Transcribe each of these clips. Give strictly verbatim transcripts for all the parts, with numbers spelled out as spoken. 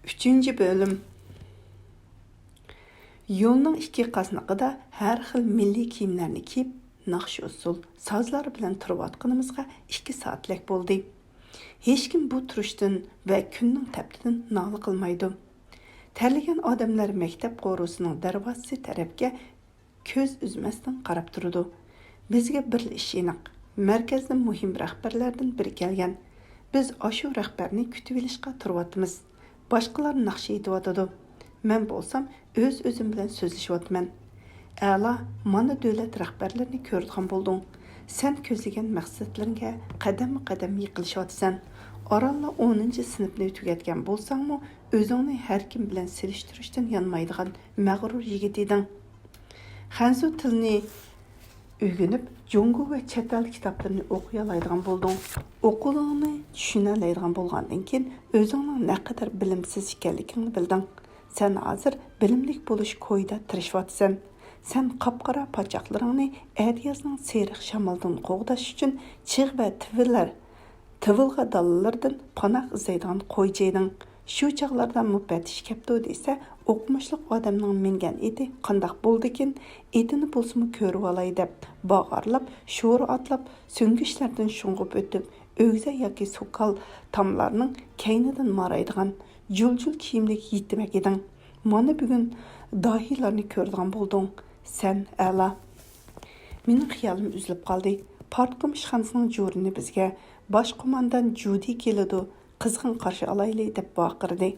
ئۈچىنچى بۆلۈم. يولنىڭ ئىككى قاسنىقىدا ھەر خىل مىللىي كىيىملەرنى كىيىپ، ناخشا-ئۇسسۇل، سازلار بىلەن تۇرۇۋاتقىنىمىزغا ئىككى سائەتلەك بولدى. ھېچكىم بۇ تۇرۇشتىن ۋە كۈننىڭ تەپتىدىن نالە قىلمايدۇ. تەرلىگەن ئادەملەر مەكتەپ قورۇسىنىڭ دەرۋازىسى تەرەپكە كۆز ئۈزمەستىن قاراپ تۇرىدۇ. بىزگە بىرلا ئىش ئېنىق، مەركەزدىن مۇھىم رەھبەرلەردىن بىرى كەلگەن. بىز ئاشۇ رەھبەرنى كۈتۈۋېلىشقا تۇرۇۋاتىمىز. باشقىلار ناخشا ئېيتىۋاتىدۇ. مەن بولسام ئۆز-ئۆزۈم بىلەن سۆزلىشىۋاتىمەن. ئەلا، مانا دۆلەت رەھبەرلىرىنى كۆرىدىغان بولدۇڭ. سەن كۆزلىگەن مەقسەتلىرىڭگە قەدەممۇ قەدەم يېقىنلىشىۋاتىسەن. ئارانلا ئونىنچى سىنىپنى تۈگەتكەن بولساڭمۇ، ئۆزۈڭنى ھەر كىم بىلەن سېلىشتۇرۇشتىن يانمايدىغان مەغرۇر يىگىت ئىدىڭ. خەنزۇ تىلىنى ئۆگىنىپ، جۇڭگو ۋە چەت ئەل كىتابلىرىنى ئوقۇيالايدىغان بولدۇڭ. ئوقۇلۇڭنى چۈشىنەلەيدىغان بولغاندىن كېيىن، ئۆزۈڭنىڭ نەقەدەر بىلىمسىز ئىكەنلىكىڭنى بىلدىڭ. سەن ھازىر بىلىملىك بولۇش كويىدا تىرىشىۋاتىسەن. سەن قاپقارا پاچاقلىرىڭنى ئەتىيازنىڭ سېرىق شامىلىدىن قوغداش ئۈچۈن چىغ ۋە تىۋىلەر، تىۋىلغا دالىلىرىدىن پاناھ ئىزدەيدىغان قويچى ئىدىڭ. شۇ چاغلاردا مۇپەتتىش كەپتۇ دېسە، ئوقۇمۇشلۇق ئادەمنىڭ مىنگەن ئېتى قانداق بولىدىكىن؟ ئېتىنى بولسىمۇ كۆرۈۋالاي دەپ، باغارلاپ، شورا ئاتلاپ، سۆڭگۈچلەردىن شۇڭغۇپ ئۆتۈپ، ئۆگزە ياكى سوكال تاملارنىڭ كەينىدىن مارايدىغان، جۇل-جۇل كىيىملىك يېتىمەك ئىدىڭ. مانا بۈگۈن داھىيلارنى كۆرىدىغان بولدۇڭ. سەن ئەلا. مېنىڭ خىيالىم ئۈزۈلۈپ قالدى. پارتكوم ئىشخانىسىنىڭ جورىنى بىزگە، «باش قوماندان جۇدى كېلىدۇ، قىزغىن قارشى ئالايلى» دەپ ۋارقىرىدى.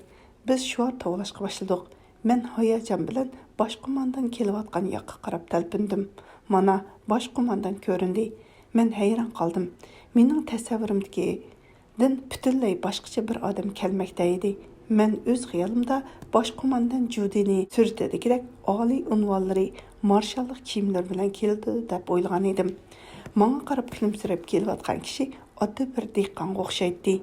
بىز شوئار توۋلاشقا باشلىدۇق. مەن ھاياجان بىلەن باش قوماندان كېلىۋاتقان ياققا قاراپ تەلپۈندۈم. مانا، باش قوماندان كۆرۈندى. مەن ھەيران قالدىم. مېنىڭ تەسەۋۋۇرۇمدىكىدىن پۈتۈنلەي باشقىچە بىر ئادەم كەلمەكتە ئىدى. مەن ئۆز خىيالىمدا باش قوماندان جۇدىنى سۈرىتىدىكىدەك ئالىي ئۇنۋانلىرى، مارشاللىق كىيىملىرى بىلەن كېلىدۇ دەپ ئويلىغان ئىدىم. ماڭا قاراپ كۈلۈمسىرەپ كېلىۋاتقان كىشى ئاددىي بىر دېھقانغا ئوخشايتتى.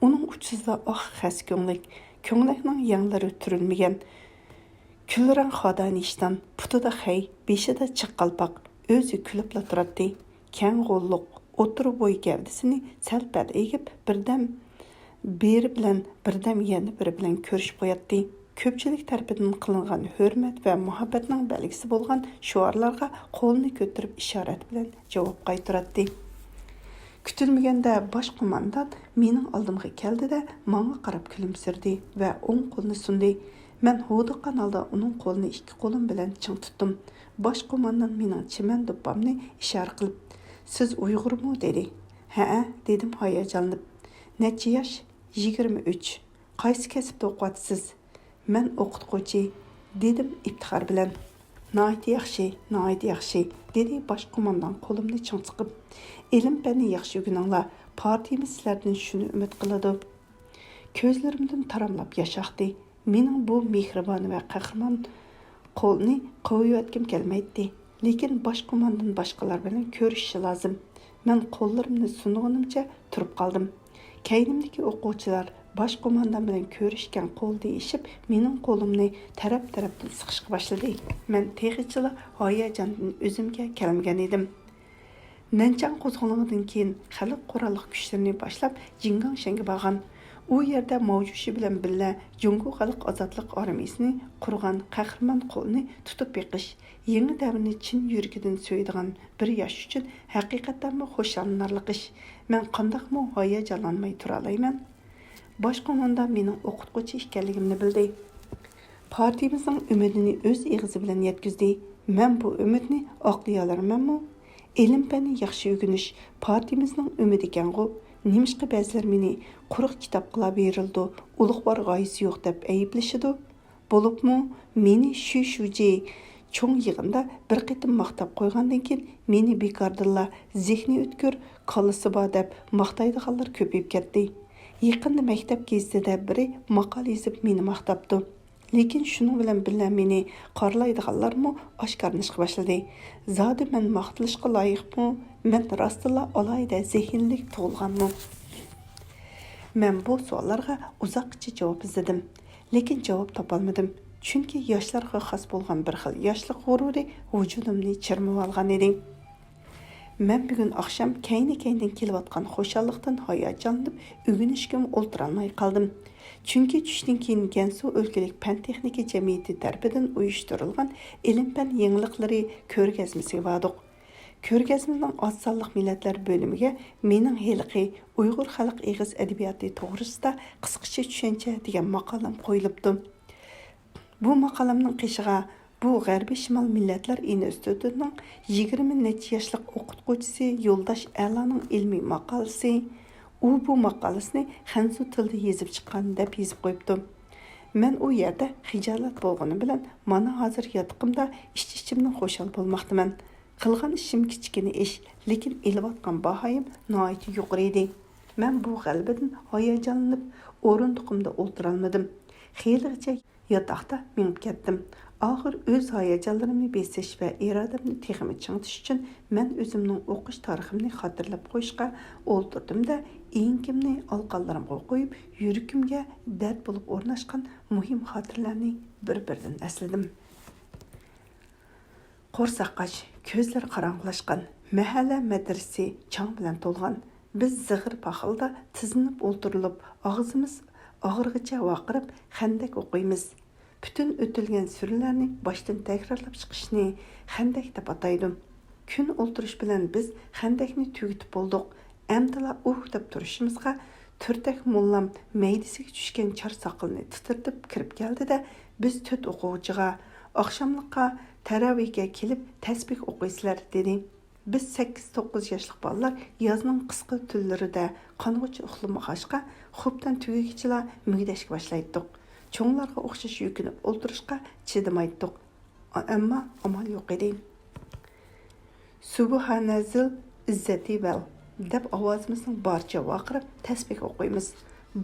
ئۇنىڭ ئۇچىسىدا ئاق خەس كۆڭلەك، كۆڭلەكنىڭ يەڭلىرى تۈرۈلمىگەن، كۈلرەڭ خادانى ئىشتان، پۇتىدا خەي، بېشىدا چىق قالپاق، ئۆزى كۈلۈپلا تۇراتتى. كەڭ غوللۇق، ئوتتۇرا بوي گەۋدىسىنى سەل-پەل ئېگىپ، بىردەم بىرى بىلەن، بىردەم يەنە بىرى بىلەن كۆرۈشۈپ قوياتتى. كۆپچىلىك تەرىپىدىن قىلىنغان ھۆرمەت ۋە مۇھەببەتنىڭ بەلگىسى بولغان شوئارلارغا قولىنى كۆتۈرۈپ ئىشارەت بىلەن جاۋاب قايتۇراتتى. كۈتۈلمىگەندە باش قوماندان مېنىڭ ئالدىمغا كەلدى-دە، ماڭا قاراپ كۈلۈمسىرىدى ۋە ئوڭ قولىنى سۇندى. مەن ھودۇققان ھالدا ئۇنىڭ قولىنى ئىككى قولۇم بىلەن چىڭ تۇتتۇم. باش قوماندان مېنىڭ چىمەن دۇپپامنى ئىشارە قىلىپ، «سىز ئۇيغۇرمۇ؟» دېدى. «ھەئە» دېدىم ھاياجانلىنىپ. «نەچچە ياش؟» «يىگىرمە ئۈچ.» «قايسى كەسىپتە ئوقۇۋاتىسىز؟» «مەن ئوقۇتقۇچى» دېدىم ئىپتىخار بىلەن. «ناھايىتى ياخشى، ناھايىتى ياخشى» دېدى باش قوماندان قولۇمنى چىڭ سىقىپ. «ئىلىم-پەننى ياخشى ئۆگىنىڭلار، پارتىيىمىز سىلەردىن شۇنى ئۈمىد قىلىدۇ.» كۆزلىرىمدىن تاراملاپ ياش ئاقتى. مېنىڭ بۇ مېھرىبان ۋە قەھرىمان قولنى قويۇۋەتكۈم كەلمەيتتى. لېكىن باش قوماندان باشقىلار بىلەن كۆرۈشۈشى لازىم. مەن قوللىرىمنى سۇنغىنىمچە تۇرۇپ قالدىم. كەينىمدىكى ئوقۇغۇچىلار باش قوماندان بىلەن كۆرۈشكەن قول دېيىشىپ، مېنىڭ قولۇمنى تەرەپ-تەرەپتىن سىقىشقا باشلىدى. مەن تېخىچىلا ھاياجاندىن ئۆزۈمگە كەلمىگەن ئىدىم. نەنچاڭ قوزغىلىڭىدىن كېيىن خەلق قوراللىق كۈچلىرىنى باشلاپ جىڭگاڭشەنگە بارغان. ئۇ يەردە ماۋجۇشى بىلەن بىللە جۇڭگو خەلق ئازادلىق ئارمىيىسىنى قۇرغان قەھرىمان قولنى تۇتۇپ بېقىش، يېڭى دەۋرنى چىن يۈرىكىدىن سۆيىدىغان بىر ياش ئۈچۈن ھەقىقەتەنمۇ خۇشاللىنارلىق ئىش. مەن قانداقمۇ ھاياجانلانماي تۇرالايمەن؟ باش قوماندان مېنىڭ ئوقۇتقۇچى ئىكەنلىكىمنى بىلدى. پارتىيىمىزنىڭ ئۈمىدىنى ئۆز ئېغىزى بىلەن يەتكۈزدى. مەن بۇ ئۈمىدنى ئاقلىيالارمەنمۇ؟ ئىلىم-پەننى ياخشى ئۆگىنىش پارتىيىمىزنىڭ ئۈمىدىكەنغۇ؟ نېمىشقا بەزىلەر مېنى قۇرۇق كىتابقىلا بېرىلىدۇ، ئۇلۇغۋار غايىسى يوق دەپ ئەيىبلىشىدۇ؟ بولۇپمۇ مېنى شۈي شۇجى چوڭ يىغىندا بىر قېتىم ماختاپ قويغاندىن كېيىن، مېنى بىكاردىنلا زېھنى ئۆتكۈر، كاللىسى بار دەپ ماختايدىغانلار كۆپىيىپ كەتتى. يېقىندا مەكتەپ گېزىتىدە بىرى ماقالە يېزىپ مېنى ماختاپتۇ. لېكىن شۇنىڭ بىلەن بىللە مېنى قارىلايدىغانلارمۇ ئاشكارىلىنىشقا باشلىدى. زادى مەن ماختىلىشقا لايىقمۇ؟ مەن راستتىنلا ئالاھىدە زېھىنلىك تۇغۇلغانمۇ؟ مەن بۇ سوئاللارغا ئۇزاققىچە جاۋاب ئىزدىدىم، لېكىن جاۋاب تاپالمىدىم. چۈنكى ياشلارغا خاس بولغان بىر خىل ياشلىق غۇرۇرى ۋۇجۇدۇمنى چىرمىۋالغان ئىدى. مەن بۈگۈن ئاخشام كەينى-كەينىدىن كېلىۋاتقان خۇشاللىقتىن ھاياجانلىنىپ، ئۆگىنىشكىمۇ ئولتۇرالماي قالدىم. چۈنكى چۈشتىن كېيىن گەنسۇ ئۆلكىلىك پەن-تېخنىكا جەمئىيىتى تەرىپىدىن ئۇيۇشتۇرۇلغان ئىلىم-پەن يېڭىلىقلىرى كۆرگەزمىسىگە باردۇق. كۆرگەزمىنىڭ ئاز سانلىق مىللەتلەر بۆلۈمىگە مېنىڭ ھېلىقى ئۇيغۇر خەلق ئېغىز ئەدەبىياتى توغرىسىدا قىسقىچە چۈشەنچە دېگەن ماقالەم قويۇلۇپتۇ. بۇ ماقالەمنىڭ قېشىغا بۇ غەربىي شىمال مىللەتلەر ئىنستىتۇتىنىڭ يىگىرمە نەچچە ياشلىق ئوقۇتقۇچىسى يولداش ئەلانىڭ ئىلمىي ماقالىسى، ئۇ بۇ ماقالىسىنى خەنزۇ تىلىدا يېزىپ چىققان، دەپ يېزىپ قويۇپتۇ. مەن ئۇ يەردە خىجالەت بولغىنىم بىلەن مانا ھازىر ياتىقىمدا ئىچ-ئىچىمدىن خۇشال بولماقتىمەن. قىلغان ئىشىم كىچىككىنە ئىش، لېكىن ئېلىۋاتقان باھايىم ناھايىتى يۇقىرى ئىدى. مەن بۇ غەلىبىدىن ھاياجانلىنىپ، ئورۇندۇقۇمدا ئولتۇرالمىدىم. خېلىغىچە ياتاقتا مېڭىپ كەتتىم. ئاخىر ئۆز ھاياجانلىرىمنى بېسىش ۋە ئىرادەمنى تېخىمۇ چىڭىتىش ئۈچۈن مەن ئۆزۈمنىڭ ئوقۇش تارىخىمنى خاتىرىلەپ قويۇشقا ئولتۇردۇم-دە، ئېڭىكىمنى ئالىقانلىرىمغا قويۇپ، يۈرىكىمگە دەرد بولۇپ ئورناشقان مۇھىم خاتىرىلەرنى بىر-بىردىن ئەسلىدىم. قورساق ئاچ، كۆزلىرى قاراڭغۇلاشقان، مەھەللە مەدرىسىسى چاڭ بىلەن تولغان. بىز زىغىر پاخىلدا تىزلىنىپ ئولتۇرۇلۇپ، ئاغزىمىز ئاغرىغىچە ۋارقىراپ خەندەك ئوقۇيمىز. پۈتۈن ئۆتۈلگەن سۈرىلەرنى باشتىن تەكرارلاپ چىقىشنى خەندەك دەپ ئاتايدۇ. كۈن ئولتۇرۇش بىلەن بىز خەندەكنى تۈگىتىپ بولدۇق. ئەمدىلا ئۇھ دەپ تۇرۇشىمىزغا تۈرتەك موللام مەيدىسىگە چۈشكەن چار ساقىلىنى تىترىتىپ كىرىپ كەلدى-دە، بىز تۆت ئوقۇغۇچىغا، «ئاخشاملىققا تەراۋىھكە كېلىپ تەسبىھ ئوقۇيسىلەر» دېدى. بىز سەككىز-توققۇز ياشلىق بالىلار يازنىڭ قىسقا تۈنلىرىدە قانغۇچە ئۇخلىمىغاچقا، خوپتىن تۈگىگىچىلا مۈگدەشكە باشلايتتۇق. چوڭلارغا ئوخشاش يۈكۈنۈپ ئولتۇرۇشقا چىدىمايتتۇق. ئەمما ئامال يوق ئىدى. «سۇبھانەزىل ئىززەتى ۋەل» دەپ ئاۋازىمىزنىڭ بارىچە ۋارقىراپ تەسبىھ ئوقۇيمىز.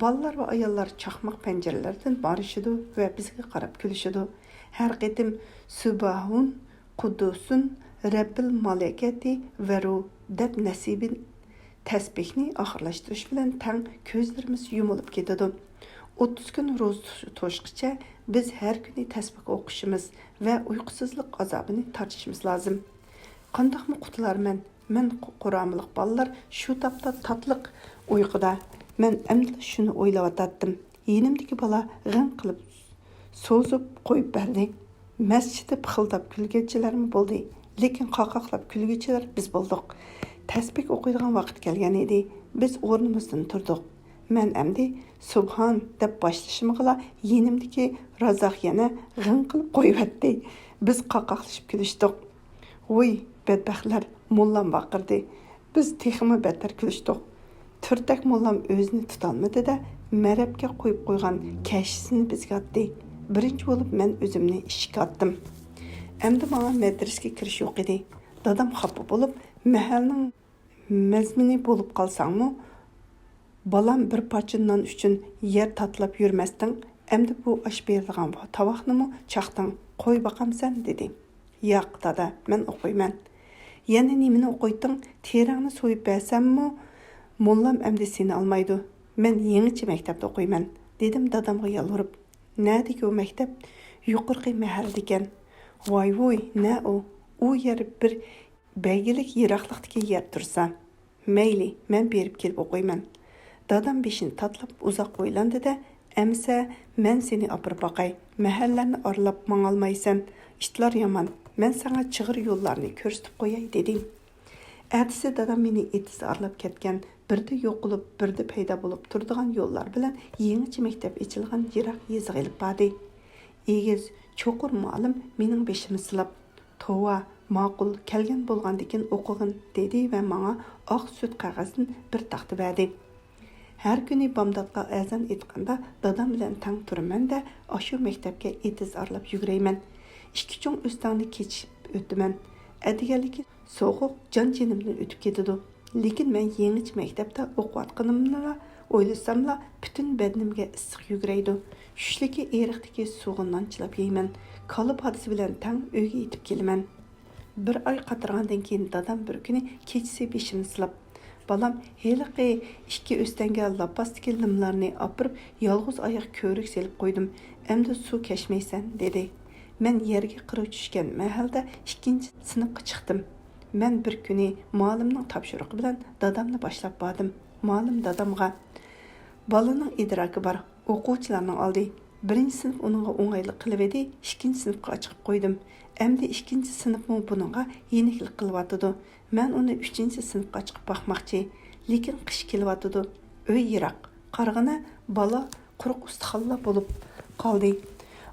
بالىلار ۋە ئاياللار چاقماق پەنجىرىلەردىن مارىشىدۇ ۋە بىزگە قاراپ كۈلۈشىدۇ. ھەر قېتىم «سۇباھۇن قۇددۇسۇن رەببىل مالائىكەتى ۋەرۇھ» دەپ نەسىبى تەسبىھنى ئاخىرلاشتۇرۇش بىلەن تەڭ كۆزلىرىمىز يۇمۇلۇپ كېتىدۇ. ئوتتۇز كۈن روزا توشقىچە بىز ھەر كۈنى تەسبىھ ئوقۇشىمىز ۋە ئۇيقۇسىزلىق ئازابىنى تارتىشىمىز لازىم. قانداقمۇ قۇتۇلارمەن؟ مەن قۇ-، قۇرامىلىق بالىلار شۇ تاپتا تاتلىق ئۇيقۇدا. مەن ئەمدىلا شۇنى ئويلاۋاتاتتىم. يېنىمدىكى بالا غىڭ قىلىپ سوزۇپ قويۇپ بەردى. مەسچىتتە پىخىلداپ كۈلگۈچىلەرمۇ بولدى، لېكىن قاقاقلاپ كۈلگۈچىلەر بىز بولدۇق. تەسبىھ ئوقۇيدىغان ۋاقىت كەلگەن ئىدى. بىز ئورنىمىزدىن تۇردۇق. مەن ئەمدى «سۇبھان» دەپ باشلىشىمغىلا يېنىمدىكى رازاق يەنە غىڭ قىلىپ قويۇۋەتتى. بىز قاقاقلىشىپ كۈلۈشتۇق. «ۋوي، بەتبەختلەر!» موللام ۋارقىرىدى. بىز تېخىمۇ بەتتەر كۈلۈشتۇق. تۈرتەك موللام ئۆزىنى تۇتالمىدى-دە، مەرەپكە قويۇپ قويغان كەشىسىنى بىزگە ئاتتى. بىرىنچى بولۇپ مەن ئۆزۈمنى ئىشىككە ئاتتىم. ئەمدى ماڭا مەدرىسىگە كىرىش يوق ئىدى. دادام خاپا بولۇپ، «مەھەللىنىڭ مەزمىنى بولۇپ قالساڭمۇ، بالام، بىر پارچە نان ئۈچۈن يەر تاتىلاپ يۈرمەستىڭ، ئەمدى بۇ ئاش بېرىدىغان تاۋاقنىمۇ چاقتىڭ، قوي باقامسەن؟» دېدى. «ياق، دادا، مەن ئوقۇيمەن.» «يەنە نېمىنى ئوقۇيتتۇڭ؟ تېرەڭنى سويۇپ بەرسەممۇ، موللام ئەمدى سېنى ئالمايدۇ. مەن يېڭىچە مەكتەپتە ئوقۇيمەن»، دېدىم دادامغا يالۋۇرۇپ. «نەدىكى ئۇ مەكتەپ؟» «يۇقىرىقى مەھەللىدىكەن.» «ۋاي-ۋۇي، نە ئۇ؟ ئۇ يەر بىر بەلگىلىك يىراقلىقتىكى يەر تۇرسا.» «مەيلى، مەن بېرىپ كېلىپ ئوقۇيمەن.» دادام بېشىنى تاتىلاپ ئۇزاق ئويلاندى-دە، «ئەمىسە، مەن سېنى ئاپىرىپ باقاي. مەھەللىلەرنى ئارىلاپ ماڭالمايسەن. ئىتلار يامان. مەن ساڭا چىغىر يوللارنى كۆرسىتىپ قوياي» دېدى. ئەتىسى دادام مېنى ئېتىز ئارىلاپ كەتكەن، بىردە يوقىلىپ، بىردە پەيدا بولۇپ تۇرىدىغان يوللار بىلەن يېڭىچە مەكتەپ ئېچىلغان يىراق يېزىغا ئېلىپ باردى. ئېگىز، چوقۇر مۇئەللىم مېنىڭ بېشىمنى سىلاپ، «توۋا، ماقۇل، كەلگەن بولغاندىكىن ئوقۇغىن» دېدى ۋە ماڭا ئاق سۈت قەغەزدىن بىر تاختا بەردى. ھەر كۈنى بامداتقا ئەزان ئېيتقاندا دادام بىلەن تەڭ تۇرىمەن-دە، ئاشۇ مەكتەپكە ئېتىز ئارىلاپ يۈگۈرەيمەن. ئىككى چوڭ ئۆستەڭنى كېچىپ ئۆتىمەن. ئەتىگەنلىكى سوغۇق جان جېنىمدىن ئۆتۈپ كېتىدۇ. لېكىن مەن يېڭىچە مەكتەپتە ئوقۇۋاتقىنىمنىلا ئويلىساملا، پۈتۈن بەدىنىمگە ئىسسىق يۈگۈرەيدۇ. چۈشلۈكى ئېرىقتىكى سۇغا نان چىلاپ يەيمەن. كالا پادىسى بىلەن تەڭ ئۆيگە يېتىپ كېلىمەن. بىر ئاي قاترىغاندىن كېيىن دادام بىر كۈنى كېچىسى بېشىمنى سىلاپ، «بالام، ھېلىقى ئىككى ئۆستەڭگە لاپاستىكى لىملارنى ئاپىرىپ، يالغۇز ئاياق كۆۋرۈك سېلىپ قويدۇم. ئەمدى سۇ كەچمەيسەن» دېدى. مەن يەرگە قىرىۋ چۈشكەن مەھەلدە ئىككىنچى سىنىپقا چىقتىم. مەن بىر كۈنى مۇئەللىمنىڭ تاپشۇرۇقى بىلەن دادامنى باشلاپ باردىم. مۇئەللىم دادامغا، بالىنىڭ ئىدراكى بار، ئوقۇغۇچىلارنىڭ ئالدى. بىرىنچى سىنىپ ئۇنىڭغا ئوڭايلىق قىلىۋىدى، ئىككىنچى سىنىپقا ئاچىقىپ قويدۇم. ئەمدى ئىككىنچى سىنىپمۇ بۇنىڭغا يېنىكلىك قىلىۋاتىدۇ. مەن ئۇنى ئۈچىنچى سىنىپقا ئاچىقىپ باقماقچى. لېكىن قىش كېلىۋاتىدۇ. ئۆي يىراق. قارىغىنا، بالا قۇرۇق ئۇستىخانلا بولۇپ قالدى.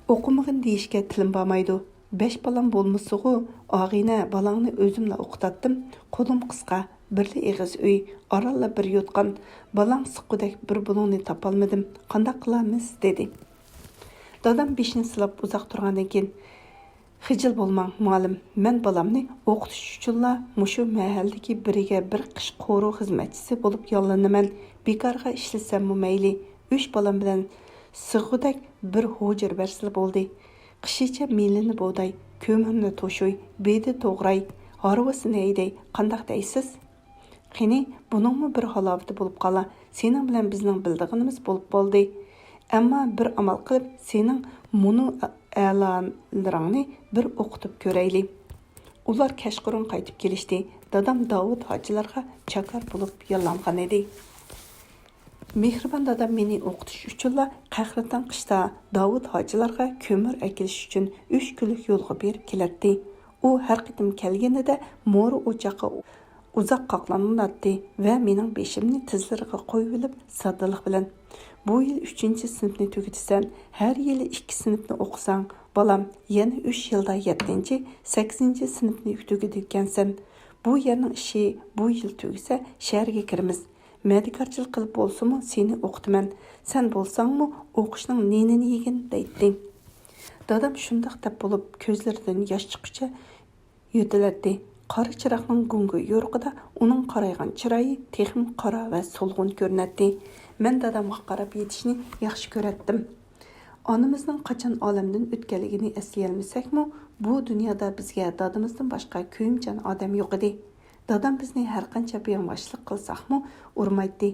ئوقۇمىغىن دېيىشكە تىلىم بارمايدۇ. بەش بالام بولمىسىغۇ، ئاغىنە، بالاڭنى ئۆزۈملا ئوقۇتاتتىم. قولۇم قىسقا، بىرلا ئېغىز ئۆي، ئارانلا بىر يوتقان. بالاڭ سىققۇدەك بىر بۇلۇڭنى تاپالمىدىم. قانداق قىلارمىز؟ دېدى. دادام بېشىنى سىلاپ ئۇزاق تۇرغاندىن كېيىن، خىجىل بولماڭ، مۇئەللىم، مەن بالامنى ئوقۇتۇش ئۈچۈنلا مۇشۇ مەھەللىدىكى بىرىگە بىر قىش قورۇ خىزمەتچىسى بولۇپ ياللىنىمەن. بىكارغا ئىشلىسەممۇ مەيلى، ئۈچ بالام بىلەن سىغغۇدەك بىر ھۇجرا بەرسىلا بولدى. قىشىچە مېلىنى بۇغداي، كۆمۈرنى توشۇي، بېدە توغراي، ھارۋىسىنى ھەيدەي، قانداق دەيسىز؟ قېنى، بۇنىڭمۇ بىر ھالاۋىتى بولۇپ قالا، سېنىڭ بىلەن بىزنىڭ بىلىدىغىنىمىز بولۇپ بولدى. ئەمما بىر ئامال قىلىپ، سېنىڭ مۇنۇ ئەلالىرىڭنى بىر ئوقۇتۇپ كۆرەيلى. ئۇلار كەچقۇرۇن قايتىپ كېلىشتى. دادام داۋۇت ھاجىلارغا چاكار بولۇپ ياللانغان ئىدى. مېھرىبان دادام مېنى ئوقۇتۇش ئۈچۈنلا قەھرىتان قىشتا داۋۇت ھاجىلارغا كۆمۈر ئەكېلىش ئۈچۈن ئۈچ كۈنلۈك يولغا بېرىپ كېلەتتى. ئۇ ھەر قېتىم كەلگىنىدە مورا ئوچاققا ئۇزاق قاقلانمايتتى ۋە مېنىڭ بېشىمنى تىزلىرىغا قويۇۋېلىپ، ساددىلىق بىلەن، بۇ يىل ئۈچىنچى سىنىپنى تۈگىتىسەن، ھەر يىلى ئىككى سىنىپنى ئوقۇساڭ، بالام، يەنە ئۈچ يىلدا يەتتىنچى، سەككىزىنچى سىنىپنى تۈگىتىدىكەنسەن. بۇ يەرنىڭ ئىشى بۇ يىل تۈگىسە، شەھەرگە كىرىمىز. مەدىكارچىلىق قىلىپ بولسىمۇ سېنى ئوقۇتىمەن. سەن بولساڭمۇ ئوقۇشنىڭ نېنىنى يېگىن دەيتتى. دادام شۇنداق دەپ بولۇپ، كۆزلىرىدىن ياش چىققۇچە يۆتىلەتتى. قارا چىراغنىڭ گۇڭگۇي يورۇقىدا ئۇنىڭ قارايغان چىرايى تېخىمۇ قارا ۋە سولغۇن كۆرۈنەتتى. مەن دادامغا قاراپ يېتىشنى ياخشى كۆرەتتىم. ئانىمىزنىڭ قاچان ئالەمدىن ئۆتكەنلىكىنى ئەسلىيەلمىسەكمۇ، بۇ دۇنيادا بىزگە دادىمىزدىن باشقا كۆيۈمچان ئادەم يوق ئىدى. دادام بىزنى ھەرقانچە بىياڭۋاشلىق قىلساقمۇ ئۇرمايتتى.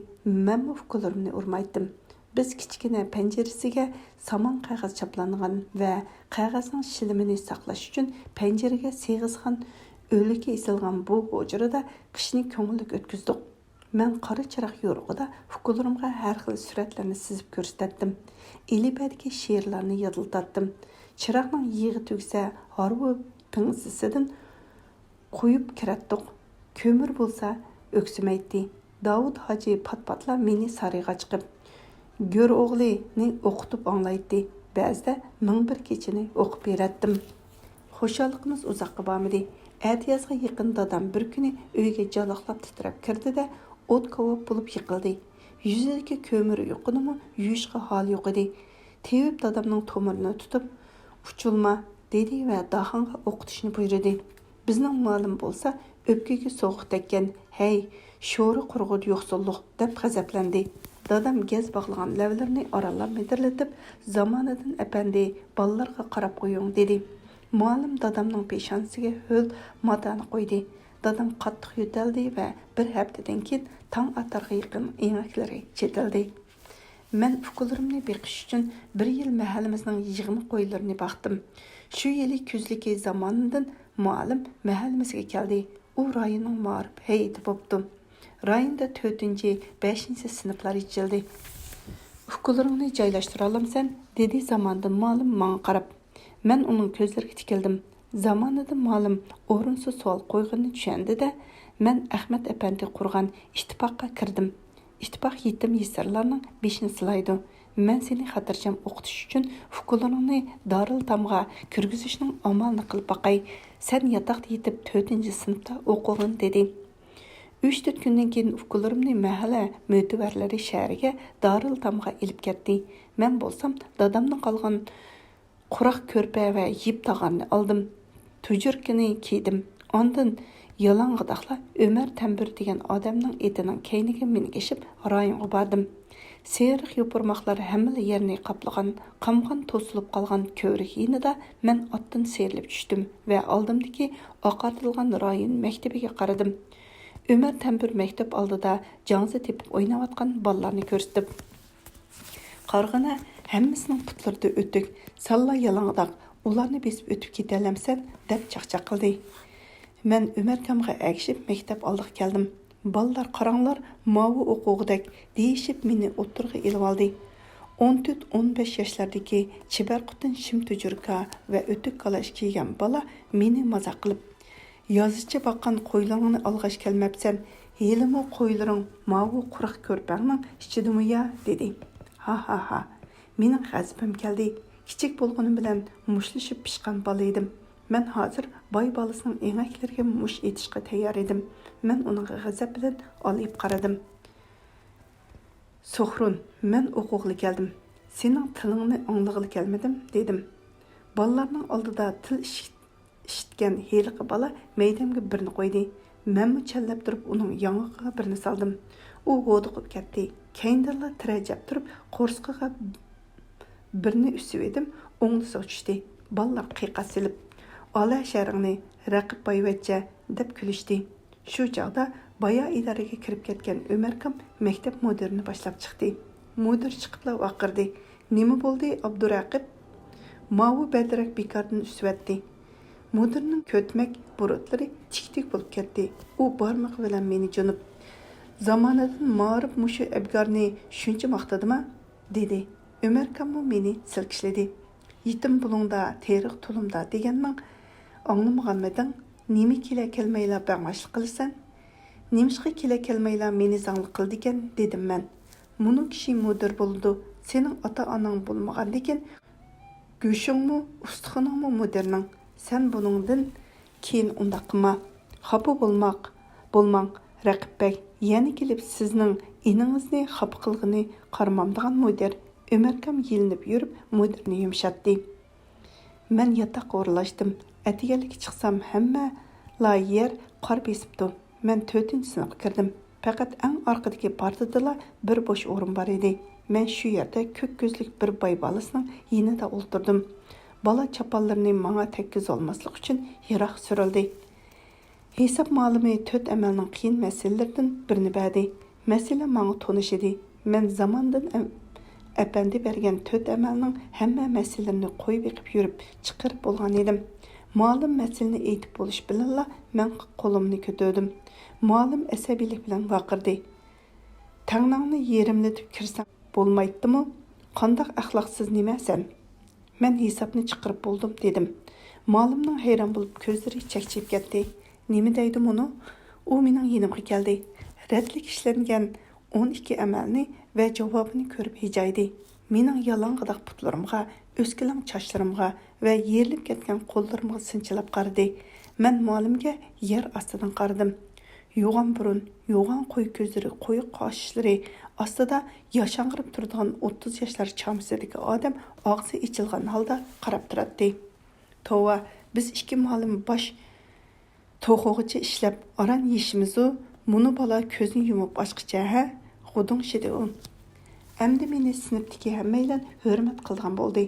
مەنمۇ ئۇكىلىرىمنى ئۇرمايتتىم. بىز كىچىككىنە پەنجىرىسىگە سامان قەغەز چاپلانغان ۋە قەغەزنىڭ شىلىمىنى ساقلاش ئۈچۈن پەنجىرىگە سىيغىسقان ئۆلۈكى ئېسىلغان بۇ ھۇجرىدا قىشنى كۆڭۈللۈك ئۆتكۈزدۇق. مەن قارا چىراغ يورۇقىدا ئۇكىلىرىمغا ھەر خىل سۈرەتلەرنى سىزىپ كۆرسىتەتتىم. ئېلىپبەدىكى شېئىرلارنى يادلىتاتتىم. چىراغنىڭ يېغى تۈگىسە، ھارۋا پىڭزىسىدىن قويۇپ كىرەتتۇق. كۆمۈر بولسا ئۆكسۈمەيتتى. داۋۇت ھاجى پات-پاتلا مېنى سارىيىغا چىقىپ، گۆر ئوغلىنى ئوقۇتۇپ ئاڭلايتتى. بەزىدە مىڭ بىر كېچىنى ئوقۇپ بېرەتتىم. خۇشاللىقىمىز ئۇزاققا بارمىدى. ئەتىيازغا يېقىن دادام بىر كۈنى ئۆيگە جالاقلاپ تىترەپ كىردى-دە، ئوت كاۋاپ بولۇپ يىقىلدى. يۈزىدىكى كۆمۈر يۇقىنىمۇ يۇيۇشقا ھالى يوق ئىدى. تېۋىپ دادامنىڭ تومۇرىنى تۇتۇپ، ئۇچۇلما، دېدى ۋە داھاڭغا ئوقۇتۇشنى بۇيرۇدى. بىزنىڭ مۇئەللىم بولسا ئۆپكىگە سوغۇق تەگكەن، ھەي، شورا قۇرغۇر يوقسۇللۇق، دەپ غەزەپلەندى. دادام گەز باغلىغان لەۋلىرىنى ئارانلا مىدىرلىتىپ، زامانىدىن ئەپەندى، بالىلارغا قاراپ قويۇڭ، دېدى. مۇئەللىم دادامنىڭ پېشانىسىگە ھۆل ماتانى قويدى. دادام قاتتىق يۆتەلدى ۋە بىر ھەپتىدىن كېيىن تاڭ ئاتارغا يېقىن ئېڭەكلىرى چېتىلدى. مەن ئۇكىلىرىمنى بېقىش ئۈچۈن بىر يىل مەھەللىمىزنىڭ يىغما قويلىرىنى باقتىم. شۇ يىلى كۈزلۈكى زامانىدىن مۇئەللىم مەھەللىمىزگە كەلدى. ئۇ رايوننىڭ مائارىپ ھەيئىتى بوپتۇ. رايوندا تۆتىنچى، بەشىنچى سىنىپلار ئېچىلدى. ئۇكىلىرىڭنى جايلاشتۇرالامسەن؟ دېدى زامانىدىن مۇئەللىم ماڭا قاراپ. مەن ئۇنىڭ كۆزلىرىگە تىكىلدىم. زامانىدىن مۇئەللىم ئورۇنسىز سوئال قويغىنىنى چۈشەندى-دە، مەن ئەخمەت ئەپەندى قۇرغان ئىتتىپاققا كىردىم. ئىتتىپاق يېتىم يېسىرلارنىڭ بېشىنى سىلايدۇ. مەن سېنى خاتىرجەم ئوقۇتۇش ئۈچۈن ئۇكىلىرىڭنى دارىلئېتامغا كىرگۈزۈشنىڭ ئامالىنى قىلىپ باقاي. سەن ياتاقتا يېتىپ تۆتىنچى سىنىپتا ئوقۇغىن، دېدى. ئۈچ تۆت كۈندىن كېيىن ئۇكىلىرىمنى مەھەللە مۆتىۋەرلىرى شەھەرگە دارىلئېتامغا ئېلىپ كەتتى. مەن بولسام دادامدىن قالغان قۇراق كۆرپە ۋە يىپ تاغارنى ئالدىم. تۇجۇركىنى كىيدىم. ئاندىن يالاڭغىداقلا ئۆمەر تەمبۇر دېگەن ئادەمنىڭ ئېتىنىڭ كەينىگە مىنگىشىپ رايونغا باردىم. سېرىق يوپۇرماقلار ھەممىلا يەرنى قاپلىغان، قامغان توسۇلۇپ قالغان كۆۋرۈك يېنىدا مەن ئاتتىن سىيرىلىپ چۈشتۈم ۋە ئالدىمدىكى ئاقارتىلغان رايون مەكتىپىگە قارىدىم. ئۆمەر تەمبۇر مەكتەپ ئالدىدا جاڭزا تېپىپ ئويناۋاتقان بالىلارنى كۆرسىتىپ، قارىغىنا ھەممىسىنىڭ پۇتلىرىدا ئۆتۈك، سەنلا يالاڭداق، ئۇلارنى بېسىپ ئۆتۈپ كېتەلەمسەن؟ دەپ چاقچاق قىلدى. مەن ئۆمەركامغا ئەگىشىپ مەكتەپ ئالدىغا كەلدىم. بالىلار، قاراڭلار، ماۋۇ ئوقۇغۇدەك، دېيىشىپ مېنى ئوتتۇرىغا ئېلىۋالدى. ئون تۆت، ئون بەش ياشلاردىكى چېبەر خوتۇن، شىم تۇجۇركا ۋە ئۆتۈك كالاش كىيگەن بالا مېنى مازاق قىلىپ، يازىچە باققان قويلىرىڭنى ئالغاچ كەلمەپسەن، ھېلىمۇ قويلىرىڭ ماۋۇ قۇرۇق كۆرپەڭنىڭ ئىچىدىمۇ يا؟ دېدى. ھا ھا ھا. مېنىڭ غەزىپىم كەلدى. كىچىك بولغىنىم بىلەن مۇشتلىشىپ پىشقان بالا ئىدىم. مەن ھازىر باي بالىسىنىڭ ئېڭەكلىرىگە مۇشت ئېتىشقا تەييار ئىدىم. مەن ئۇنىڭغا غەزەپ بىلەن ئالىيىپ قارىدىم. سوخرۇن، مەن ئوقۇغىلى كەلدىم. سېنىڭ تىلىڭنى ئاڭلىغىلى كەلمىدىم، دېدىم. بالىلارنىڭ ئالدىدا تىل ئىشىك-، ئىشىتكەن ھېلىقى بالا مەيدەمگە بىرنى قويدى. مەنمۇ چەنلەپ تۇرۇپ ئۇنىڭ ياڭىقىغا بىرنى سالدىم. ئۇ ھودۇقۇپ كەتتى. كەينىدىنلا تىرەجەپ تۇرۇپ قورسىقىغا بىرنى ئۈسۈۋىدىم، ئوڭدىسىغا چۈشتى. بالىلار قىيقاس سېلىپ، «ئالە شەرىڭنى، رەقىب بايۋەچچە!» دەپ كۈلۈشتى. شۇ چاغدا بايا ئىدارىگە كىرىپ كەتكەن ئۆمەركام مەكتەپ مۇدىرىنى باشلاپ چىقتى. مۇدىر چىقىپلا ۋارقىرىدى، «نېمە بولدى، ئابدۇرەقىب؟» ماۋۇ بەدرەك بىكاردىن ئۈسۈۋەتتى. مۇدىرنىڭ كۆتمەك بۇرۇتلىرى تىك-تىك بولۇپ كەتتى. ئۇ بارمىقى بىلەن مېنى جۇنۇپ، «زامانىدىن مائارىپ مۇشۇ ئەبگارنى شۇنچە ماختىدىما؟» دېدى. ئۆمەركاممۇ مېنى سىلكىشلىدى. «يېتىم بۇلۇڭدا، تېرىق تۇلۇمدا» دېگەننىڭ ئاڭلىمىغانمىدىڭ؟ نېمە كېلە كەلمەيلا بەڭباشلىق قىلىسەن؟ نېمىشقا كېلە كەلمەيلا مېنى زاڭلىق قىلىدىكەن؟ دېدىم مەن. مۇنۇ كىشى مۇدىر بولىدۇ، سېنىڭ ئاتا-ئاناڭ بولمىغاندىكىن گۆشۈڭمۇ، ئۇستىخىنىڭمۇ مۇدىرنىڭ. سەن بۇنىڭدىن كېيىن ئۇنداق قىلما. خاپا بولماق، بولماڭ، رەقىب بەگ. يەنە كېلىپ سىزنىڭ ئىنىڭىزنى خاپا قىلغىنى قارىمامدىغان مۇدىر. ئۆمەركام يېلىنىپ يۈرۈپ مۇدىرنى يۇمشاتتى. مەن ياتاققا ئورۇنلاشتىم. ئەتىگەنلىككە چىقسام ھەممىلا يەر قار بېسىپتۇ. مەن تۆتىنچى سىنىپقا كىردىم. پەقەت ئەڭ ئارقىدىكى پارتىدىلا بىر بوش ئورۇن بار ئىدى. مەن شۇ يەردە كۆك كۆزلۈك بىر باي بالىسىنىڭ يېنىدا ئولتۇردۇم. بالا چاپانلىرىنى ماڭا تەگكۈزۈۋالماسلىق ئۈچۈن يىراق سۈرۈلدى. ھېساب مۇئەللىمى تۆت ئەمەلنىڭ قىيىن مەسىلىلىرىدىن بىرنى بەردى. مەسىلە ماڭا تونۇش ئىدى. مەن زاماندىن ئەم-، ئەپەندى بەرگەن تۆت ئەمەلنىڭ ھەممە مەسىلىلىرىنى قوي بېقىپ يۈرۈپ چىقىرىپ بولغان ئىدىم. مۇئەللىم مەسىلىنى ئېيتىپ بولۇش بىلەنلا مەن قولۇمنى كۆتۈردۈم. مۇئەللىم ئەسەبىيلىك بىلەن ۋارقىرىدى. تەڭنەڭنى يېرىملىتىپ كىرسەڭ بولمايتتىمۇ؟ قانداق ئەخلاقسىز نېمە سەن؟ مەن ھېسابنى چىقىرىپ بولدۇم، دېدىم. مۇئەللىمنىڭ ھەيران بولۇپ كۆزلىرى چەكچىيىپ كەتتى. نېمە دەيدۇ مۇنۇ؟ ئۇ مېنىڭ يېنىمغا كەلدى. رەتلىك ئىشلەنگەن ئون ئىككى ئەمەلنى ۋە جاۋابىنى كۆرۈپ ھىجايدى. مېنىڭ يالاڭغىداق پۇتلىرىمغا، ئۆسكىلەڭ چاچلىرىمغا ۋە يېرىلىپ كەتكەن قوللىرىمغا سىنچىلاپ قارىدى. مەن مۇئەللىمگە يەر ئاستىدىن قارىدىم. يوغان بۇرۇن، يوغان قويۇق كۆزلىرى، قويۇق قاشلىرى ئاستىدا ياشاڭغىرىپ تۇرىدىغان ئوتتۇز ياشلار چامىسىدىكى ئادەم ئاغزى ئېچىلغان ھالدا قاراپ تۇراتتى. توۋا، بىز ئىككى مۇئەللىم باش توخۇغىچە ئىشلەپ ئاران يېيىشىمىزۇ، مۇنۇ بالا كۆزنى يۇمۇپ ئاچقىچە، ھە؟ غۇدۇڭشىدى ئۇ. ئەمدى مېنى سىنىپتىكى ھەممەيلەن ھۆرمەت قىلىدىغان بولدى.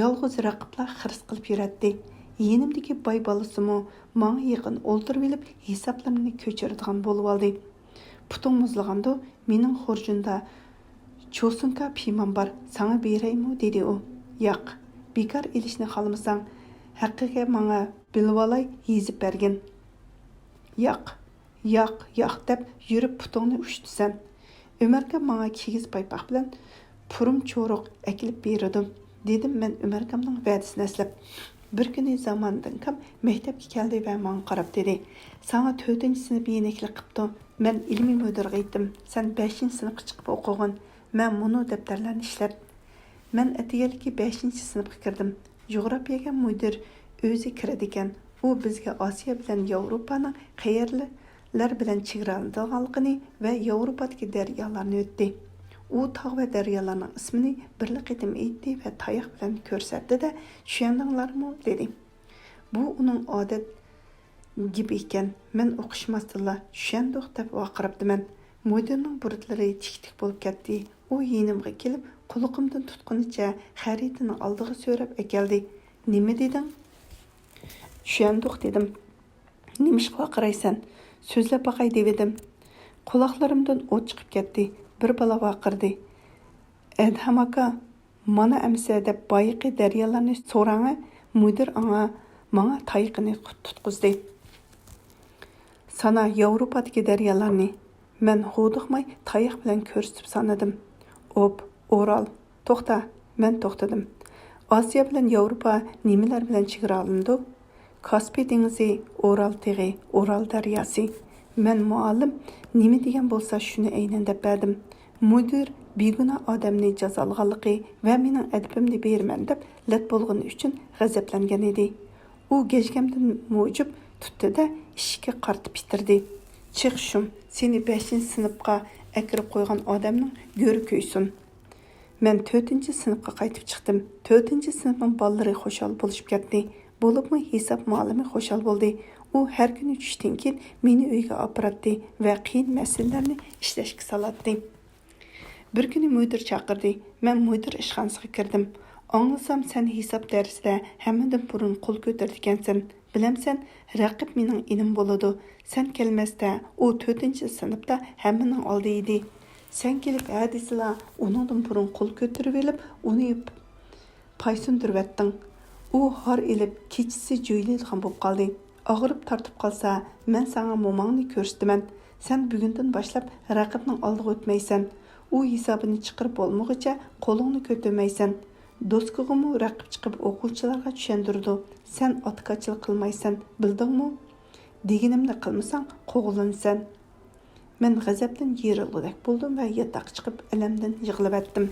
يالغۇز رەقىبلا خىرىس قىلىپ يۈرەتتى. يېنىمدىكى باي بالىسىمۇ ماڭا يېقىن ئولتۇرۇۋېلىپ ھېسابلىرىمنى كۆچۈرىدىغان بولۇۋالدى. پۇتۇڭ مۇزلىغاندۇ، مېنىڭ خۇرجۇندا چوسۇنكا پىيمام بار، ساڭا بېرەيمۇ؟ دېدى ئۇ. ياق، بىكار ئېلىشنى خالىمىساڭ، ھەققىگە ماڭا بىلىۋالاي يېزىپ بەرگىن. ياق، ياق، ياق دەپ يۈرۈپ پۇتۇڭنى ئۇشتىسەن. ئۆمەركام ماڭا كىگىز پايپاق بىلەن پۇرۇم چورۇق ئەكېلىپ بېرىدۇ، دېدىم مەن ئۆمەركامنىڭ ۋەدىسىنى ئەسلەپ. بىر كۈنى زاماندىن كام مەكتەپكە كەلدى ۋە ماڭا قاراپ دېدى، ساڭا تۆتىنچى سىنىپ يېنىكلىك قىپتۇ. مەن ئىلمىي مۇدىرغا ئېيتتىم، سەن بەشىنچى سىنىپقا چىقىپ ئوقۇغىن، مەن مۇنۇ دەپتەرلەرنى ئىشلەت. مەن ئەتىگەنلىكى بەشىنچى سىنىپقا كىردىم. جۇغراپىيەگە مۇدىر ئۆزى كىرىدىكەن. ئۇ بىزگە ئاسىيا بىلەن ياۋروپانىڭ قەيەرلەر بىلەن چېگرالىنىدىغانلىقىنى ۋە ياۋروپادىكى دەريالارنى ئۆتتى. ئۇ تاغ ۋە دەريالارنىڭ ئىسمىنى بىرلا قېتىم ئېيتتى ۋە تاياق بىلەن كۆرسەتتى-دە، چۈشەندىڭلارمۇ؟ دېدى. بۇ ئۇنىڭ ئادەت گېپى ئىكەن. مەن ئوقۇشماستىنلا، چۈشەندۇق دەپ ۋارقىراپتىمەن. مۇدىرنىڭ بۇرۇتلىرى تىك-تىك بولۇپ كەتتى. ئۇ يېنىمغا كېلىپ، قۇلىقىمدىن تۇتقىنىچە خەرىتىنى ئالدىغا سۆرەپ ئەكەلدى. نېمە دېدىڭ؟ چۈشەندۇق دېدىم. نېمىشقا ۋارقىرايسەن؟ سۆزلەپ باقاي دېۋىدىم. قۇلاقلىرىمدىن ئوت چىقىپ كەتتى. بىر بالا ۋارقىرىدى. ئەدھەم ئاكا، مانا ئەمىسە دەپ بايىقى دەريالارنى سوراڭە، مۇدىر ئاڭا، ماڭا تايىقىنى تۇتقۇزدى. سانا ياۋروپادىكى دەريالارنى. مەن ھودۇقماي تاياق بىلەن كۆرسىتىپ سانىدىم. ئوب، ئورال. توختا، مەن توختىدىم. ئاسىيا بىلەن ياۋروپا نېمىلەر بىلەن چېگرالىنىدۇ؟ كاسپىي دېڭىزى، ئورال تېغى، ئورال دەرياسى. مەن مۇئەللىم نېمە دېگەن بولسا شۇنى ئەينەن دەپ بەردىم. مۇدىر بىگۇناھ ئادەمنى جازالىغانلىقى ۋە مېنىڭ ئەدىپىمنى بېرىمەن دەپ لەت بولغىنى ئۈچۈن غەزەپلەنگەن ئىدى. ئۇ گەجگەمدىن مۇجۇپ تۇتتى-دە، ئىشىككە قارىتىپ پىتىردى. چىق شۇم، سېنى بەشىنچى سىنىپقا ئەكىرىپ قويغان ئادەمنىڭ گۆرى كۆيسۇن. مەن تۆتىنچى سىنىپقا قايتىپ چىقتىم. تۆتىنچى سىنىپنىڭ بالىلىرى خۇشال بولۇشۇپ كەتتى. بولۇپمۇ ھېساب مۇئەللىمى خۇشال بولدى. ئۇ ھەر كۈنى چۈشتىن كېيىن مېنى ئۆيگە ئاپىراتتى ۋە قىيىن مەسىلىلەرنى ئىشلەشكە سالاتتى. بىر كۈنى مۇدىر چاقىردى. مەن مۇدىر ئىشخانىسىغا كىردىم. ئاڭلىسام، سەن ھېساب دەرسىدە ھەممىدىن بۇرۇن قول كۆتۈرىدىكەنسەن. بىلەمسەن، رەقىب مېنىڭ ئىنىم بولىدۇ. سەن كەلمەستە، ئۇ تۆتىنچى سىنىپتا ھەممىنىڭ ئالدى ئىدى. سەن كېلىپ ھە دېسىلا، ئۇنىڭدىن بۇرۇن قول كۆتۈرۈۋېلىپ، ئۇنى پايسۇندۇرۇۋەتتىڭ. ئۇ ھار ئېلىپ، كېچىسى جۆيلەيدىغان بولۇپ قالدى. ئاغرىپ تارتىپ قالسا، مەن ساڭا موماڭنى كۆرسىتىمەن. سەن بۈگۈندىن باشلاپ رەقىبنىڭ ئالدىغا ئۆتمەيسەن. ئۇ ھېسابىنى چىقىرىپ بولمىغۇچە قولۇڭنى كۆتۈرمەيسەن. دوسكىغىمۇ رەقىب چىقىپ ئوقۇغۇچىلارغا چۈشەندۈرىدۇ. سەن ئاتىكاچىلىق قىلمايسەن، بىلدىڭمۇ؟ دېگىنىمنى قىلمىساڭ، قوغلىنىسەن. مەن غەزەپتىن يېرىلغۇدەك بولدۇم ۋە ياتاققا چىقىپ ئەلەمدىن يىغلىۋەتتىم.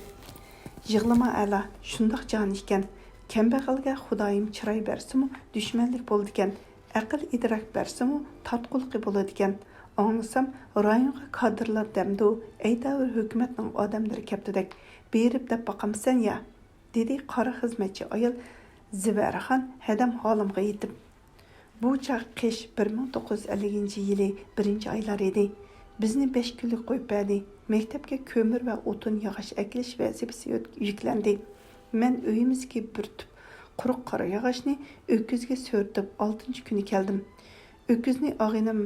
يىغلىما ئەلا، شۇنداق جان ئىكەن. كەمبەغەلگە خۇدايىم چىراي بەرسىمۇ دۈشمەنلىك بولىدىكەن، ئەقىل ئىدراك بەرسىمۇ تارتقۇلۇقى بولىدىكەن. ئاڭلىسام، رايونغا كادىرلار دەمدۇ، ئەيداۋۇر ھۆكۈمەتنىڭ ئادەملىرى كەپتىدەك. بېرىپ دەپ باقامسەن يا؟ دېدى قارا خىزمەتچى ئايال زىۋەرخان ھەدەم ھالىمغا يېتىپ. بۇ چاغ قىش بىر مىڭ توققۇز يۈز ئەللىكىنچى يىلى بىرىنچى ئايلار ئىدى. بىزنى بەش كۈنلۈك قويۇپ بەردى. مەكتەپكە كۆمۈر ۋە ئوتۇن ياغاش ئەكېلىش ۋەزىپىسى يۆت-، يۈكلەندى. مەن ئۆيىمىزدىكى بىر تۈپ قۇرۇق قارا ياغاچنى ئۆكۈزگە سۆرىتىپ، ئالتىنچى كۈنى كەلدىم. ئۆكۈزنى ئاغىنەم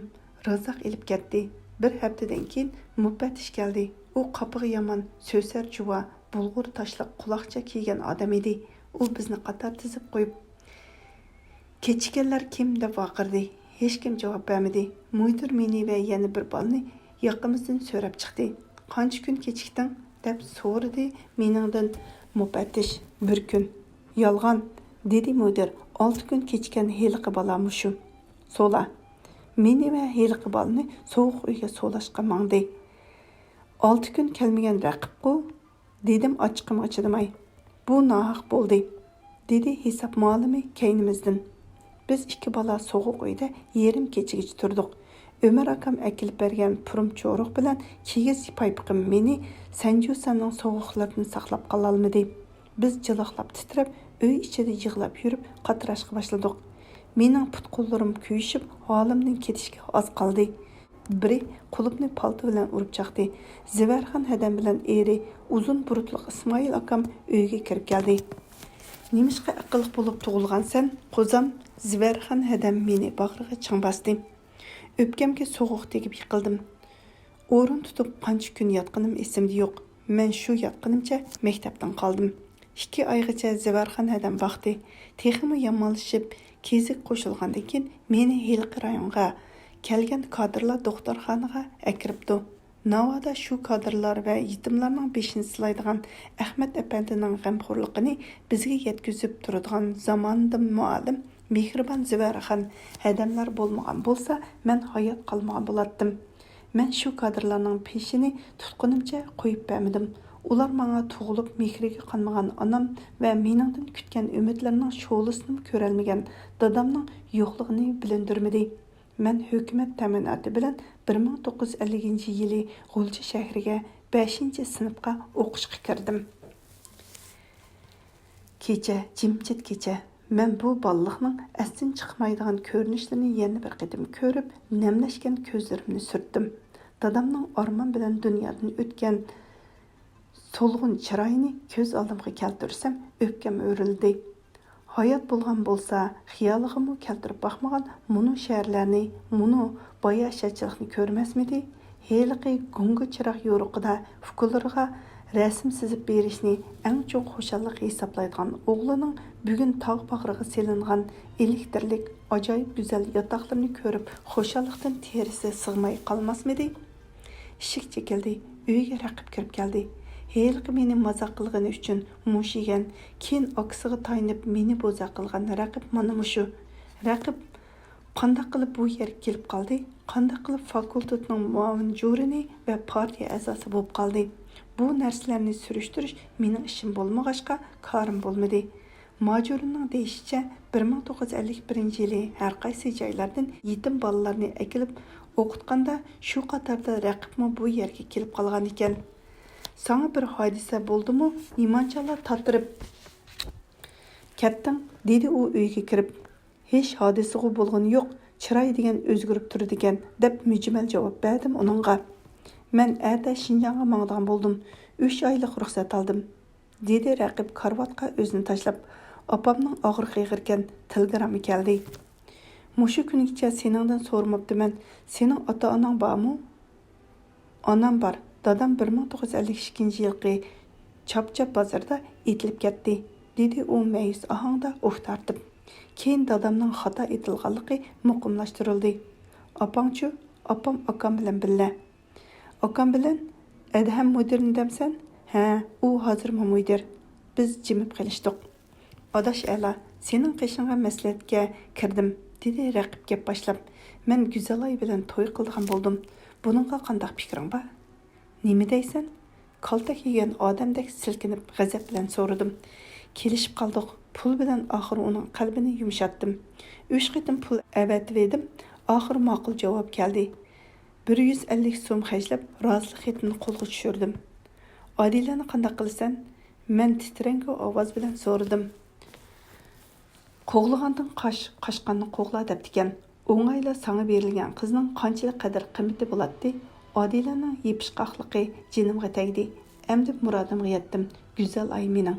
رازاق ئېلىپ كەتتى. بىر ھەپتىدىن كېيىن مۇپەتتىش كەلدى. ئۇ قاپىغا يامان، سۆسەر جۇۋا، بۇلغۇر تاشلىق قۇلاقچا كىيگەن ئادەم ئىدى. ئۇ بىزنى قاتار تىزىپ قويۇپ، «كېچىككەنلەر كىم؟» دەپ ۋارقىرىدى. ھېچكىم جاۋاب بەرمىدى. مۇدىر مېنى ۋە يەنە بىر بالىنى ياقىمىزدىن سۆرەپ چىقتى. «قانچە كۈن كېچىكتىڭ؟» دەپ سورىدى مېنىڭدىن مۇپەتتىش. «بىر كۈن.» «يالغان!» دېدى مۇدىر. «ئالتە كۈن كېچىككەن ھېلىقى بالا مۇشۇ.» سولا. مېنى ۋە ھېلىقى بالىنى سوغۇق ئۆيگە سولاشقا ماڭدى. «ئالتە كۈن كەلمىگەن رەقىبقۇ؟» دېدىم ئاچچىقىمغا چىدىماي. «بۇ ناھەق بولدى»، دېدى ھېساب مۇئەللىمى كەينىمىزدىن. بىز ئىككى بالا سوغۇق ئۆيدە يېرىم كېچىگىچە تۇردۇق. ئۆمەر ئاكام ئەكېلىپ بەرگەن پۇرۇم چورۇق بىلەن كىگىز پايپىقىم مېنى سەنجۇسەننىڭ سوغۇقلىرىدىن ساقلاپ قالالمىدى. بىز جىلاقلاپ تىترەپ، ئۆي ئىچىدە يىغلاپ يۈرۈپ، قاتراشقا باشلىدۇق. مېنىڭ پۇت-قوللىرىم كۆيۈشۈپ، ھالىمدىن كېتىشكە ئاز قالدى. بىرى قۇلۇپنى پالتا بىلەن ئۇرۇپ چاقتى. زىۋەرخان ھەدەم بىلەن ئېرى ئۇزۇن بۇرۇتلۇق ئىسمائىل ئاكام ئۆيگە كىرىپ كەلدى. «نېمىشقا ئەقىللىق بولۇپ تۇغۇلغانسەن، قوزام؟» زىۋەرخان ھەدەم مېنى باغرىغا چىڭ باستى. ئۆپكەمگە سوغۇق تېگىپ يىقىلدىم. ئورۇن تۇتۇپ قانچە كۈن ياتقىنىم ئېسىمدە يوق. مەن شۇ ياتقىنىمچە مەكتەپتىن قالدىم. ئىككى ئايغىچە زىۋەرخان ھەدەم باقتى. تېخىمۇ يامانلىشىپ، كېزىك قوشۇلغاندىن كېيىن مېنى ھېلىقى رايونغا كەلگەن كادىرلار دوختۇرخانىغا ئەكىرىپتۇ. ناۋادا شۇ كادىرلار ۋە يېتىملارنىڭ بېشىنى سىلايدىغان ئەخمەت ئەپەندىنىڭ غەمخورلۇقىنى بىزگە يەتكۈزۈپ تۇرىدىغان زامانىدىن مۇئەللىم، مېھرىبان زىۋەرخان ھەدەملەر بولمىغان بولسا، مەن ھايات قالمىغان بولاتتىم. مەن شۇ كادىرلارنىڭ پېشىنى تۇتقىنىمچە قويۇپ بەرمىدىم. ئۇلار ماڭا تۇغۇلۇپ مېھرىگە قانمىغان ئانام ۋە مېنىڭدىن كۈتكەن ئۈمىدلىرىنىڭ شولىسىنىمۇ كۆرەلمىگەن دادامنىڭ يوقلۇقىنى بىلىندۈرمىدى. مەن ھۆكۈمەت تەمىناتى بىلەن بىر مىڭ توققۇز يۈز ئەللىكىنچى يىلى غۇلجا شەھىرىگە بەشىنچى سىنىپقا ئوقۇشقا كىردىم. كېچە، جىمجىت كېچە. مەن بۇ بالىلىقنىڭ ئەستىن چىقمايدىغان كۆرۈنۈشلىرىنى يەنە بىر قېتىم كۆرۈپ، نەملەشكەن كۆزلىرىمنى سۈرتتۈم. دادامنىڭ ئارمان بىلەن دۇنيادىن ئۆتكەن سولغۇن چىرايىنى كۆز ئالدىمغا كەلتۈرسەم، ئۆپكەم ئۆرۈلدى. ھايات بولغان بولسا، خىيالىغىمۇ كەلتۈرۈپ باقمىغان مۇنۇ شەھەرلەرنى، مۇنۇ باياشاتچىلىقنى كۆرمەسمىدى؟ ھېلىقى گۇڭگا چىراغ يورۇقىدا ئۇكىلىرىغا رەسىم سىزىپ بېرىشنى ئەڭ چوڭ خۇشاللىق ھېسابلايدىغان ئوغلىنىڭ بۈگۈن تاغ باغرىغا سېلىنغان ئېلېكتىرلىك ئاجايىپ گۈزەل ياتاقلىرىنى كۆرۈپ، خۇشاللىقتىن تېرىسى سىغماي قالماسمىدى؟ ئىشىك چېكىلدى. ئۆيگە رەقىب كىرىپ كەلدى. ھېلىقى مېنى مازاق قىلغىنى ئۈچۈن مۇشىگەن، كېيىن ئاكىسىغا تايىنىپ مېنى بوزەك قىلغان رەقىب مانا مۇشۇ. رەقىب قانداق قىلىپ بۇ يەرگە كېلىپ قالدى؟ قانداق قىلىپ فاكۇلتېتنىڭ مۇئاۋىن جۇرىنى ۋە پارتىيە ئەزاسى بولۇپ قالدى؟ بۇ نەرسىلەرنى سۈرۈشتۈرۈش مېنىڭ ئىشىم بولمىغاچقا، كارىم بولمىدى. ماجۇرىنىڭ دېيىشىچە، بىر مىڭ توققۇز يۈز ئەللىك بىرىنچى يىلى ھەرقايسى جايلاردىن يېتىم بالىلارنى ئەكېلىپ ئوقۇتقاندا، شۇ قاتاردا رەقىبمۇ بۇ يەرگە كېلىپ قالغانىكەن. ساڭا بىر ھادىسە بولدىمۇ، نېمانچالا تاتىرىپ كەتتىڭ؟ دېدى ئۇ ئۆيگە كىرىپ. ھېچ ھادىسىغۇ بولغىنى يوق، چىراي دېگەن ئۆزگىرىپ تۇرىدىكەن، دەپ مۈجمەل جاۋاب بەردىم ئۇنىڭغا. مەن ئەتە شىنجاڭغا ماڭىدىغان بولدۇم. ئۈچ ئايلىق رۇخسەت ئالدىم. دېدى رەقىب كارىۋاتقا ئۆزىنى تاشلاپ. ئاپامنىڭ ئاغرىقى ئېغىركەن، تېلېگرامما كەلدى. مۇشۇ كۈنگىچە سېنىڭدىن سورىماپتىمەن، سېنىڭ ئاتا-ئاناڭ بارمۇ؟ ئانام بار، دادام بىر مىڭ توققۇز يۈز ئەللىك ئىككىنچى يىلقى چاپچاپ بازىرىدا ئېتىلىپ كەتتى، دېدى ئۇ مەيۈس ئاھاڭدا ئۇھ تارتىپ. كېيىن دادامنىڭ خاتا ئېتىلغانلىقى مۇقىملاشتۇرۇلدى. ئاپاڭچۇ؟ ئاپام ئاكام بىلەن بىللە. ئاكام بىلەن؟ ئەدھەم مۇدىرنى دەمسەن؟ ھە، ئۇ ھازىرمۇ مۇدىر. بىز جىمىپ قېلىشتۇق. ئاداش ئەلا، سېنىڭ قېشىڭغا مەسلىھەتكە كىردىم، دېدى رەقىب گەپ باشلاپ. مەن گۈزەلاي بىلەن توي قىلىدىغان بولدۇم. بۇنىڭغا قانداق پىكرىڭ بار؟ نېمە دەيسەن؟ كالتەك يېگەن ئادەمدەك سىلكىنىپ غەزەپ بىلەن سورىدىم. كېلىشىپ قالدۇق. پۇل بىلەن ئاخىرى ئۇنىڭ قەلبىنى يۇمشاتتىم. ئۈچ قېتىم پۇل ئەۋەتىۋىدىم. ئاخىرى ماقۇل جاۋاب كەلدى. بىر يۈز ئەللىك سوم خەجلەپ، رازىلىق خېتىنى قولغا چۈشۈردۈم. ئادىلەنى قانداق قىلىسەن؟ مەن تىترەڭگۈ ئاۋاز بىلەن سورىدىم. قوغلىغاندىن قاچ، قاچقاندىن قوغلا دەپتىكەن. ئوڭايلا ساڭا بېرىلگەن قىزنىڭ قانچىلىك قەدىر قىممىتى بولاتتى؟ ئادىلەنىڭ يېپىشقاقلىقى جېنىمغا تەگدى. ئەمدى مۇرادىمغا يەتتىم، گۈزەل ئاي مېنىڭ.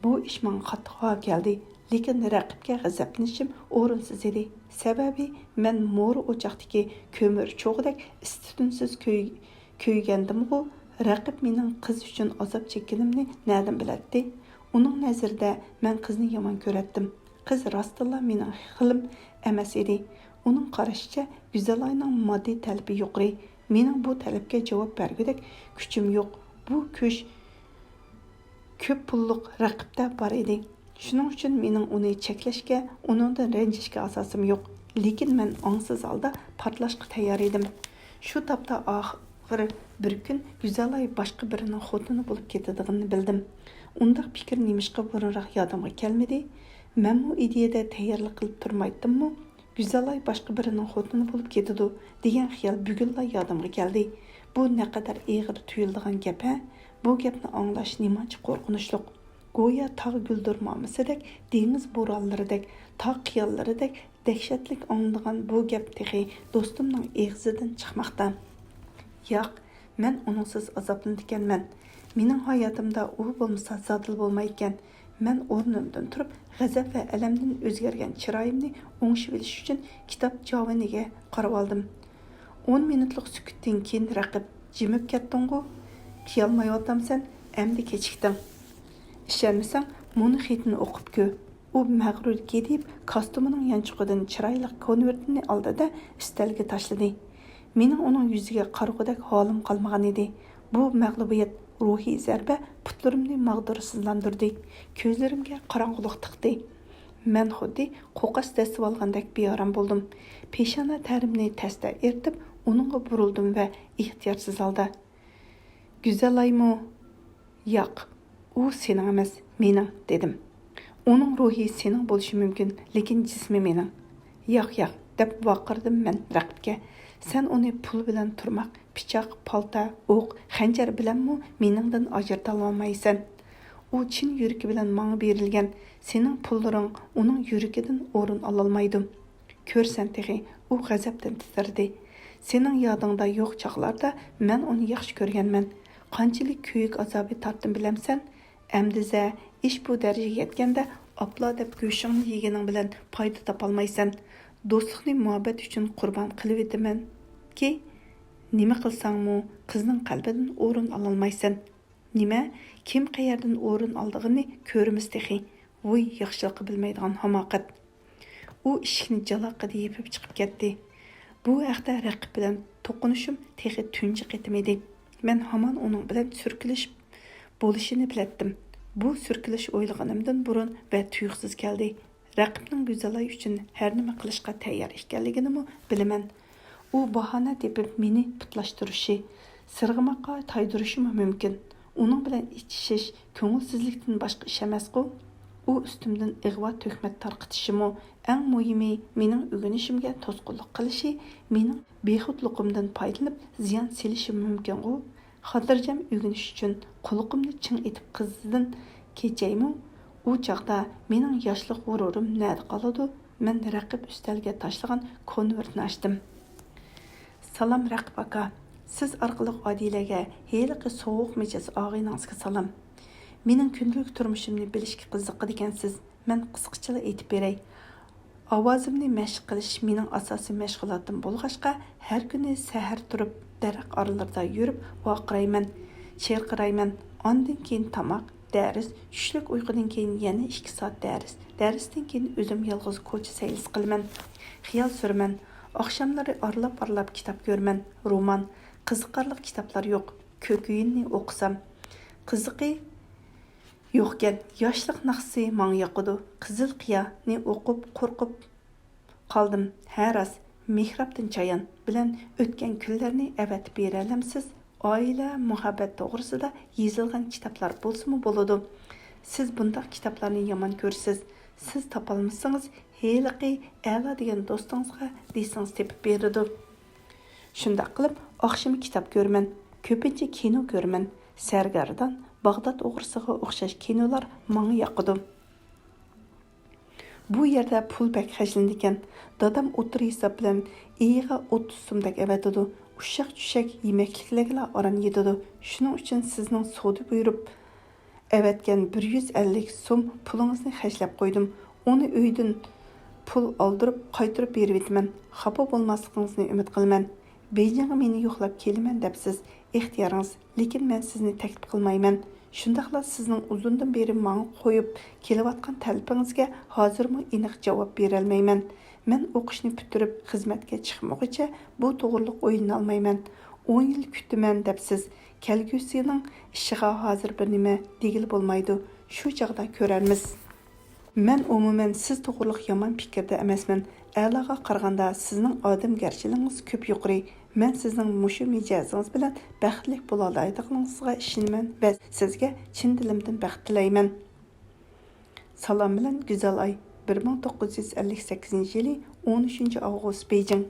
بۇ ئىش ماڭا قاتتىق ھاۋا كەلدى، لېكىن رەقىبكە غەزەپلىنىشىم ئورۇنسىز ئىدى. سەۋەبى، مەن مورا ئوچاقتىكى كۆمۈر چوغىدەك ئىستى-تۈنسىز كۆي-، كۆيگەندىمغۇ؟ رەقىب مېنىڭ قىز ئۈچۈن ئازاب چەككىنىمنى نەدىن بىلەتتى؟ ئۇنىڭ نەزىرىدە مەن قىزنى يامان كۆرەتتىم. قىز راستتىنلا مېنىڭ خىلىم ئەمەس ئىدى. ئۇنىڭ قارىشىچە، گۈزەلاينىڭ ماددىي تەلىپى يۇقىرى. مېنىڭ بۇ تەلەپكە جاۋاب بەرگۈدەك كۈچۈم يوق. بۇ كۈچ كۆپ پۇللۇق رەقىبتە بار ئىدى. شۇنىڭ ئۈچۈن مېنىڭ ئۇنى چەكلەشكە، ئۇنىڭدىن رەنجىشكە ئاساسىم يوق. لېكىن مەن ئاڭسىز ھالدا پارتلاشقا تەييار ئىدىم. شۇ تاپتا ئاخىر بىر كۈن گۈزەلاي باشقا بىرىنىڭ خوتۇنى بولۇپ كېتىدىغىنىنى بىلدىم. ئۇنداق پىكىر نېمىشقا بۇرۇنراق يادىمغا كەلمىدى؟ مەنمۇ ئىدىيەدە تەييارلىق قىلىپ تۇرمايتتىممۇ؟ گۈزەلاي باشقا بىرىنىڭ خوتۇنى بولۇپ كېتىدۇ، دېگەن خىيال بۈگۈنلا يادىمغا كەلدى. بۇ نەقەدەر ئېغىر تۇيۇلىدىغان گەپ ھە؟ بۇ گەپنى ئاڭلاش نېمانچە قورقۇنچلۇق. گويا تاغ گۈلدۈرمامىسىدەك، دېڭىز بورانلىرىدەك، تاغ قىيالىرىدەك دەھشەتلىك ئاڭلىنىدىغان بۇ گەپ تېخى دوستۇمنىڭ ئېغىزىدىن چىقماقتا. ياق، مەن ئۇنىڭسىز ئازابلىنىدىكەنمەن. مېنىڭ ھاياتىمدا ئۇ بولمىسا زادىلا بولمايدىكەن. مەن ئورنۇمدىن تۇرۇپ، غەزەپ ۋە ئەلەمدىن ئۆزگەرگەن چىرايىمنى ئوڭشىۋېلىش ئۈچۈن كىتاب جاۋىنىگە قارىۋالدىم. ئون مىنۇتلۇق سۈكۈتتىن كېيىن رەقىب، جىمىپ كەتتىڭغۇ؟ قىيالمايۋاتامسەن؟ ئەمدى كېچىكتىڭ. ئىشەنمىسەڭ، مۇنۇ خېتىنى ئوقۇپ كۆر. ئۇ مەغرۇر كېدىيىپ، كاستيۇمىنىڭ يانچۇقىدىن چىرايلىق كونۋېرتىنى ئالدى-دە، ئۈستەلگە تاشلىدى. مېنىڭ ئۇنىڭ يۈزىگە قارىغۇدەك ھالىم قالمىغانىدى. بۇ مەغلۇبىيەت روھىي زەربە پۇتلىرىمنى ماغدۇرسىزلاندۇردى. كۆزلىرىمگە قاراڭغۇلۇق تىقتى. مەن خۇددى قوقاس دەسسىۋالغاندەك بىئارام بولدۇم. پېشانە تەرىمنى تەستە ئېرىتىپ، ئۇنىڭغا بۇرۇلدۇم ۋە ئىختىيارسىز ھالدا، گۈزەلايمۇ؟ ياق، ئۇ سېنىڭ ئەمەس، مېنىڭ، دېدىم. ئۇنىڭ روھى سېنىڭ بولۇشى مۇمكىن، لېكىن جىسمى مېنىڭ. ياق، ياق، دەپ ۋارقىرىدىم مەن رەقىبكە. سەن ئۇنى پۇل بىلەن تۇرماق، پىچاق، پالتا، ئوق، خەنجەر بىلەنمۇ مېنىڭدىن ئاجرىتالمايسەن. ئۇ چىن يۈرىكى بىلەن ماڭا بېرىلگەن، سېنىڭ پۇللىرىڭ ئۇنىڭ يۈرىكىدىن ئورۇن ئالالمايدۇ. كۆرسەن تېخى، ئۇ غەزەپتىن تىترىدى. سېنىڭ يادىڭدا يوق چاغلاردا مەن ئۇنى ياخشى كۆرگەنمەن. قانچىلىك كۆيۈك ئازابى تارتتىم بىلەمسەن؟ ئەمدىزە ئىش بۇ دەرىجىگە يەتكەندە، ئاپلا دەپ گۆشۈڭنى يېگىنىڭ بىلەن پايدا تاپالمايسەن. دوستلۇقنى مۇھەببەت ئۈچۈن قۇربان قىلىۋېتىمەنكى، نېمە قىلساڭمۇ قىزنىڭ قەلبىدىن ئورۇن ئالالمايسەن. نېمە؟ كىم قەيەردىن ئورۇن ئالىدىغىنىنى كۆرىمىز تېخى. ۋوي، ياخشىلىققا بىلمەيدىغان ھاماقەت! ئۇ ئىشىكنى جالاققىدە يېپىپ چىقىپ كەتتى. بۇ ھەقتە رەقىب بىلەن توقۇنۇشۇم تېخى تۇنجى قېتىم ئىدى. مەن ھامان ئۇنىڭ بىلەن سۈركىلىش بولۇشىنى بىلەتتىم. بۇ سۈركىلىش ئويلىغىنىمدىن بۇرۇن ۋە تۇيۇقسىز كەلدى. رەقىبنىڭ گۈزەلاي ئۈچۈن ھەر نېمە قىلىشقا تەييار ئىكەنلىكىنىمۇ بىلىمەن. ئۇ باھانە تېپىپ مېنى پۇتلاشتۇرۇشى، سىرغىماققا تايدۇرۇشىمۇ مۇمكىن. ئۇنىڭ بىلەن ئىچىشىش كۆڭۈلسىزلىكتىن باشقا ئىش ئەمەسقۇ؟ ئۇ ئۈستۈمدىن ئىغۋا تۆھمەت تارقىتىشىمۇ، ئەڭ مۇھىمى مېنىڭ ئۆگىنىشىمگە توسقۇنلۇق قىلىشى مېنىڭ بىخۇدلۇقۇمدىن پايدىلىنىپ زىيان سېلىشىمۇ مۇمكىنغۇ؟ خاتىرجەم ئۆگىنىش ئۈچۈن قۇلىقىمنى چىڭ ئېتىپ قىزىدىن كېچەيمۇ؟ ئۇ چاغدا مېنىڭ ياشلىق غۇرۇرۇم نەدە قالىدۇ؟ مەن رەقىب ئۈستەلگە تاشلىغان كونۋېرتنى ئاچتىم. سالام رەقىب ئاكا، سىز ئارقىلىق ئادىلەگە ھېلىقى سوغۇق مىجەز ئاغىنىڭىزگە سالام. مېنىڭ كۈندىلىك تۇرمۇشۇمنى بىلىشكە قىزىقىدىكەنسىز. مەن قىسقىچىلا ئېيتىپ بېرەي. ئاۋازىمنى مەشىق قىلىش مېنىڭ ئاساسىي مەشغۇلاتىم بولغاچقا، ھەر كۈنى سەھەر تۇرۇپ، دەرەخ ئارىلىرىدا يۈرۈپ ۋارقىرايمەن، چىرقىرايمەن. ئاندىن كېيىن تاماق، دەرس، چۈشلۈك ئۇيقۇدىن كېيىن يەنە ئىككى سائەت دەرس، دەرستىن كېيىن ئۆزۈم يالغۇز كوچا سەيلىسى قىلىمەن، خىيال سۈرىمەن. ئاخشاملىرى ئارىلاپ-ئارىلاپ كىتاب كۆرىمەن، رومان، قىزىقارلىق كىتابلار يوق، كۆكۈيۈننى ئوقۇسام. قىزىقى يوقكەن، ياشلىق ناخشىسى ماڭا ياقىدۇ. قىزىل قىيانى ئوقۇپ قورقۇپ قالدىم. ھە راست، مېھرابتىن چايان بىلەن ئۆتكەن كۈنلەرنى ئەۋەتىپ بېرەلەمسىز؟ ئائىلە، مۇھەببەت توغرىسىدا يېزىلغان كىتابلار بولسىمۇ بولىدۇ. سىز بۇنداق كىتابلارنى يامان كۆرىسىز. سىز تاپالمىسىڭىز، ھېلىقى ئەلا دېگەن دوستىڭىزغا دېسىڭىز تېپىپ بېرىدۇ. شۇنداق قىلىپ، ئاخشىمى كىتاب كۆرىمەن، كۆپىنچە كىنو كۆرىمەن. سەرگەردان، باغدات ئوغرىسىغا ئوخشاش كىنولار ماڭا ياقىدۇ. بۇ يەردە پۇل بەك خەجلىنىدىكەن. دادام ئوتتۇرا ھېساب بىلەن ئېيىغا ئوتتۇز سومدەك ئەۋەتىدۇ. ئۇششاق-چۈششەك يېمەكلىكلەرگىلا ئاران يېتىدۇ. شۇنىڭ ئۈچۈن سىزنىڭ سودا بۇيرۇپ ئەۋەتكەن بىر يۈز ئەللىك سوم پۇلىڭىزنى خەجلەپ قويدۇم. ئۇنى ئۆيدىن پۇل ئالدۇرۇپ قايتۇرۇپ بېرىۋېتىمەن. خاپا بولماسلىقىڭىزنى ئۈمىد قىلىمەن. بېيجىڭغا مېنى يوقلاپ كېلىمەن دەپسىز، ئىختىيارىڭىز. لېكىن مەن سىزنى تەكلىپ قىلمايمەن. شۇنداقلا سىزنىڭ ئۇزۇندىن بېرى ماڭا قويۇپ كېلىۋاتقان تەلىپىڭىزگە ھازىرمۇ ئېنىق جاۋاب بېرەلمەيمەن. مەن ئوقۇشنى پۈتتۈرۈپ خىزمەتكە چىقمىغۇچە بۇ توغرىلىق ئويلىنالمايمەن. ئون يىل كۈتىمەن دەپسىز. كەلگۈسىنىڭ ئىشىغا ھازىر بىر نېمە دېگىلى بولمايدۇ. شۇ چاغدا كۆرەرمىز. مەن ئومۇمەن سىز توغرىلىق يامان پىكىردە ئەمەسمەن. ئەلاغا قارىغاندا سىزنىڭ ئادەمگەرچىلىكىڭىز كۆپ يۇقىرى. مەن سىزنىڭ مۇشۇ مىجەزىڭىز بىلەن بەختلىك بولالايدىغىنىڭىزغا ئىشىنىمەن ۋە سىزگە چىن دىلىمدىن بەخت تىلەيمەن. سالام بىلەن گۈزەل ئاي، بىر مىڭ توققۇز يۈز ئەللىك سەككىزىنچى يىلى ئون ئۈچىنچى ئاۋغۇست، بېيجىڭ.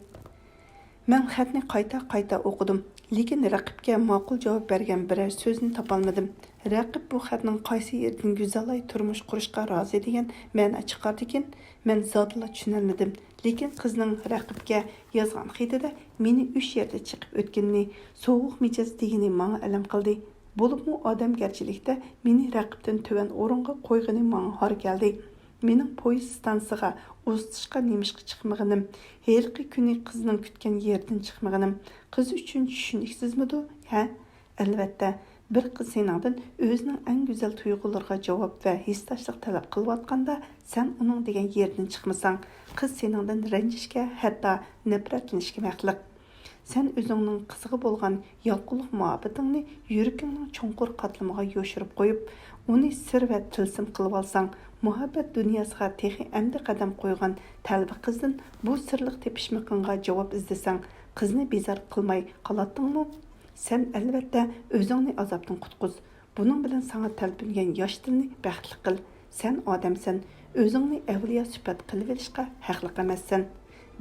مەن خەتنى قايتا-قايتا ئوقۇدۇم، لېكىن رەقىبكە ماقۇل جاۋاب بەرگەن بىرەر سۆزنى تاپالمىدىم. رەقىب بۇ خەتنىڭ قايسى يېرىدىن گۈزەلئاي تۇرمۇش قۇرۇشقا رازى دېگەن مەنە چىقاردىكىن، مەن زادىلا چۈشىنەلمىدىم. لېكىن قىزنىڭ رەقىبكە يازغان خېتىدە مېنى ئۈچ يەردە چېقىپ ئۆتكىنىنى، سوغۇق مىجەز دېگىنى ماڭا ئەلەم قىلدى. بولۇپمۇ ئادەمگەرچىلىكتە مېنى رەقىبتىن تۆۋەن ئورۇنغا قويغىنى ماڭا ھار كەلدى. مېنىڭ پويىز ئىستانسىغا ئۇزىتىشقا نېمىشقا چىقمىغىنىم، ھېلىقى كۈنى قىزنىڭ كۈتكەن يېرىدىن چىقمىغىنىم قىز ئۈچۈن چۈشىنىكسىزمىدۇ؟ ھە؟ ئەلۋەتتە، بىر قىز سېنىڭدىن ئۆزىنىڭ ئەڭ گۈزەل تۇيغۇلىرىغا جاۋاب ۋە ھېسداشلىق تەلەپ قىلىۋاتقاندا، سەن ئۇنىڭ دېگەن يېرىدىن چىقمىساڭ، قىز سېنىڭدىن رەنجىشكە، ھەتتا نەپرەتلىنىشكە ھەقلىق. سەن ئۆزۈڭنىڭ قىزغا بولغان يالقۇنلۇق مۇھەببىتىڭنى يۈرىكىڭنىڭ چوڭقۇر قاتلىمىغا يوشۇرۇپ قويۇپ، ئۇنى سىر ۋە تىلسىم قىلىۋالساڭ، مۇھەببەت دۇنياسىغا تېخى ئەمدى قەدەم قويغان تەلۋە قىزدىن بۇ سىرلىق تېپىشمىقىڭغا جاۋاب ئىزدىسەڭ، قىزنى بىزار قىلماي قالاتتىڭمۇ؟ سەن، ئەلۋەتتە، ئۆزۈڭنى ئازابتىن قۇتقۇز. بۇنىڭ بىلەن ساڭا تەلپۈنگەن ياش دىلنى بەختلىك قىل. سەن ئادەمسەن، ئۆزۈڭنى ئەۋلىيا سۈپەت قىلىۋېلىشقا ھەقلىق ئەمەسسەن.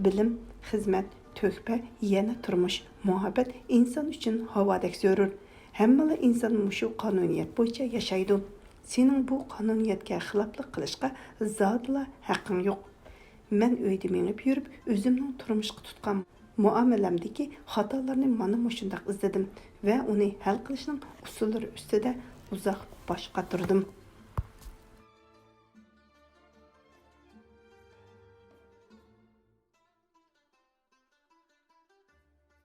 بىلىم، خىزمەت، تۆھپە، يەنە تۇرمۇش، مۇھەببەت ئىنسان ئۈچۈن ھاۋادەك زۆرۈر. ھەممىلا ئىنسان مۇشۇ قانۇنىيەت بويىچە ياشايدۇ. سېنىڭ بۇ قانۇنىيەتكە خىلاپلىق قىلىشقا زادىلا ھەققىڭ يوق. مەن ئۆيدە مېڭىپ يۈرۈپ، ئۆزۈمنىڭ تۇرمۇشقا تۇتقان مۇئامىلەمدىكى خاتالارنى مانا مۇشۇنداق ئىزدىدىم ۋە ئۇنى ھەل قىلىشنىڭ ئۇسۇللىرى ئۈستىدە ئۇزاق باش قاتۇردۇم.